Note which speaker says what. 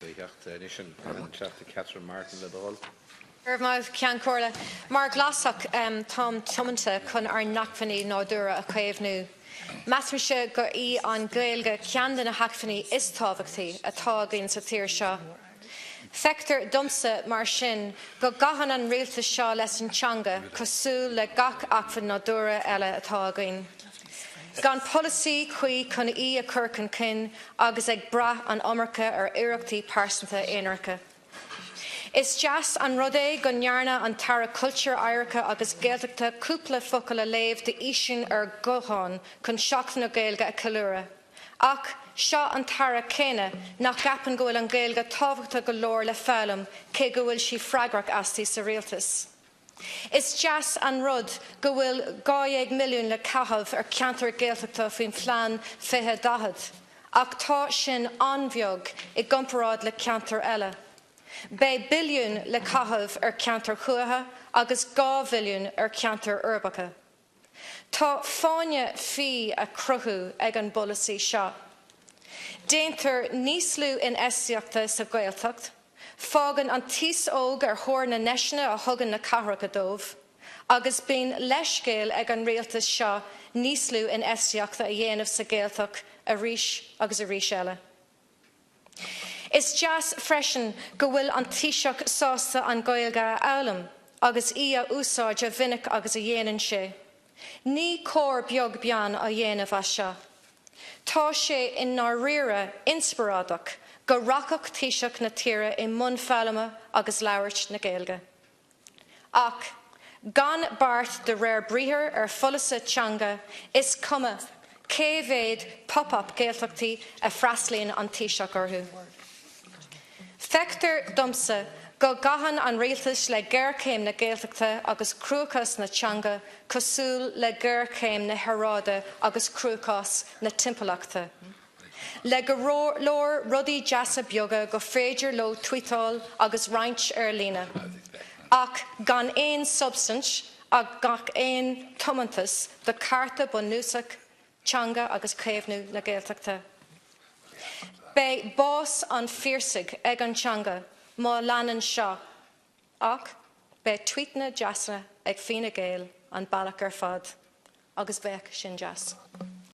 Speaker 1: Anois an Teachta Catherine Martin le do thoil.
Speaker 2: Go raibh maith, Ceann Comhairle. Mar Ghlasach, táim tiomanta chun ár n-acmhainní nádúrtha a chaomhnú. Measaimse gur í an Ghaeilge ceann de na hacmhainní is tábhachtaí atá againn sa tír seo. Feictear domsa, mar sin, go gcaitheann an rialtas seo leis an teanga cosúil le gach acmhainn nádúrtha eile atá againn. Gan polasaí cuí chun í a chur chun cinn agus ag brath an iomarca ar iarrachtaí pearsanta aonaracha. Is deas an rud é go ndearna an tAire Cultúir, Oidhreachta agus Gaeltachta cúpla focal a léamh d'fhíseán ar ghuthán chun Seachtain na Gaeilge a cheiliúradh. Ach seo an tAire céanna nach gceapann go bhfuil an Ghaeilge tábhachtach go leor le foghlaim cé go bhfuil sí freagrach aisti sa rialtas. Is deas an rud go bhfuil 12 milliún le caitheamh ar cheantair Ghaeltachta faoin Phlean 2040, ach tá sin an-bheag i gcomparáid le ceantair eile. Beidh billiún le caitheamh ar cheantair thuaithe agus 2 bhilliún ar cheantair uirbeacha. Tá fáinne fí á cruthú ag an bpolasaí seo. Déantar níos lú infheistíochta sa Ghaeltacht, fágann an t-aos óg ar thóir na ndeiseanna a thugann na cathracha dóibh, agus bíonn leithscéal ag an rialtas seo níos lú infheistíochta a dhéanamh sa Ghaeltacht arís agus arís eile. Is deas freisin go bhfuil an Taoiseach sásta an Ghaeilge a fhoghlaim agus í a úsáid a mhinic agus a dhéanann sé. Ní cóir beag beann á dhéanamh as seo. Tá sé i ndáiríre inspioráideach go rachadh Taoiseach na tíre i mbun foghlama agus labhairt na Gaeilge. Ach gan beart de réir briathair ar pholasaí teanga, is cuma cé mhéad pop-up Gaeltachtaí a freastalaíonn an Taoiseach orthu. Feictear domsa go gcaitheann an rialtas le géarchéim na Gaeltachta agus cruachás na teanga cosúil le géarchéim na haeráide agus cruachás na timpeallachta. Le go leor rudaí deasa beaga go féidir leo tweetáil agus roinnt ar líne, ach gan aon substaint ach gach aon tiomantas do chearta bunúsach teanga agus caomhnú na Gaeltachta. Beidh bás an Phiarsaigh ag an teanga má leanann seo, ach beidh tweetanna deasa ag Fine Gael an bealach ar fad, agus bheadh sin deas.